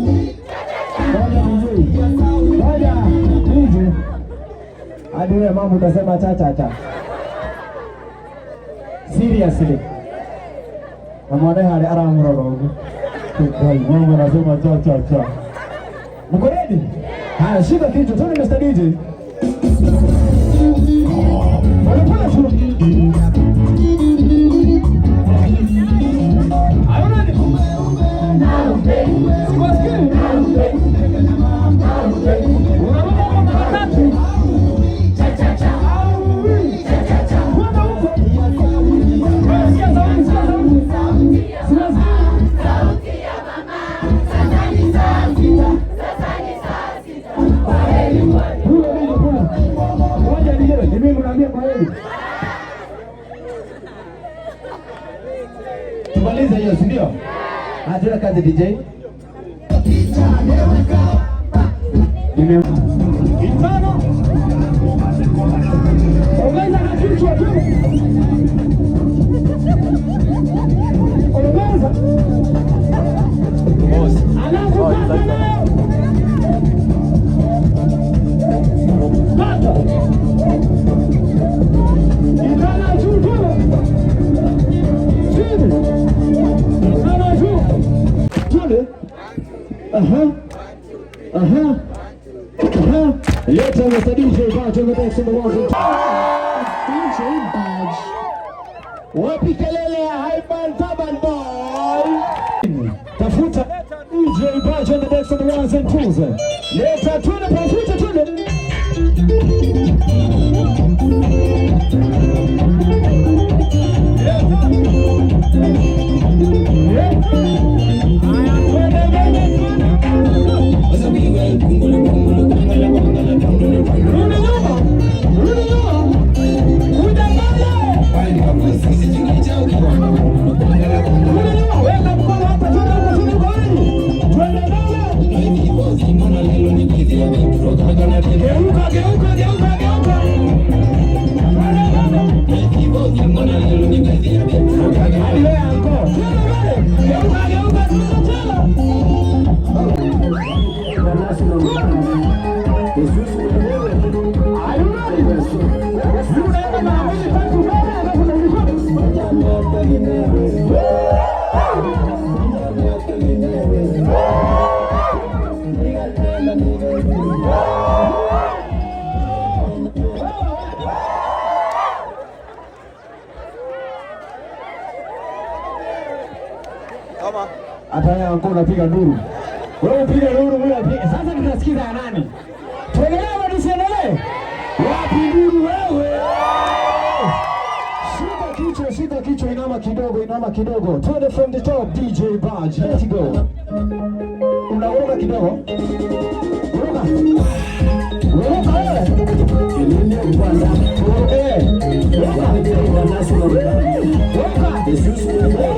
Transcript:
Ngoja DJ. Ngoja DJ. Hadi wewe mama utasema cha cha cha. Seriously. Na mwana hali aramurora ugu. Kai mama anasema cha cha cha. Mko ready? Haya, shika kichwa. Twende, Mr. DJ. Pole pole tu. Are you ready? Siwasikii. Unaruka kwa mara tatu. Kwenda huko. Wewe, sikia sauti, sikia sauti. Siwasikii. Sauti ya mama, sasa ni saa 6, sasa ni saa 6. Kwa heri mwalimu. Pulo DJ, pulo. Ngoja DJ, ni mimi naambia kwa heri. Tumalize hiyo, si ndio? Ah, tena kazi, DJ. Nime Tano. Ongeza na kichwa tu. Ongeza. Alafu kata nayo. Kata. Itana juu tena. Chini. Itana juu. Twende. Aha. Aha. Aha. Leta Mr. DJ Badge on the decks on the ones and DJ Budge. Wapi kelele ya Hyman Taban Boy? Tafuta, leta DJ Badge on the decks on the ones and twos. Leta, twende, tafuta, twende. Leta. Leta. Haya, twende mbele, twende. Rudi nyuma. Rudi nyuma. Kuja mbele. Rudi nyuma. Weka mkono hapa, twende huko, twende huko, ready? Twende mbele. Geuka, geuka, geuka, geuka. Twende mbele. Hadi wewe, anko. Twende mbele. Geuka, geuka, twende tena. Are you ready? Si unaenda mara mbili tatu mbele, alafu unarudi kwa. Hata yeye anko unapiga nduru. Wewe upiga nduru, wewe upiga. Sasa tunasikiza ya nani? Tuendelee ama tusiendelee? Wapi nduru wewe? Shika kichwa, shika kichwa, inama kidogo, inama kidogo. Twende from the top, DJ Badge. Let's go. Unaruka kidogo. Ruka. Ruka wewe. Eh. Ruka. Ruka.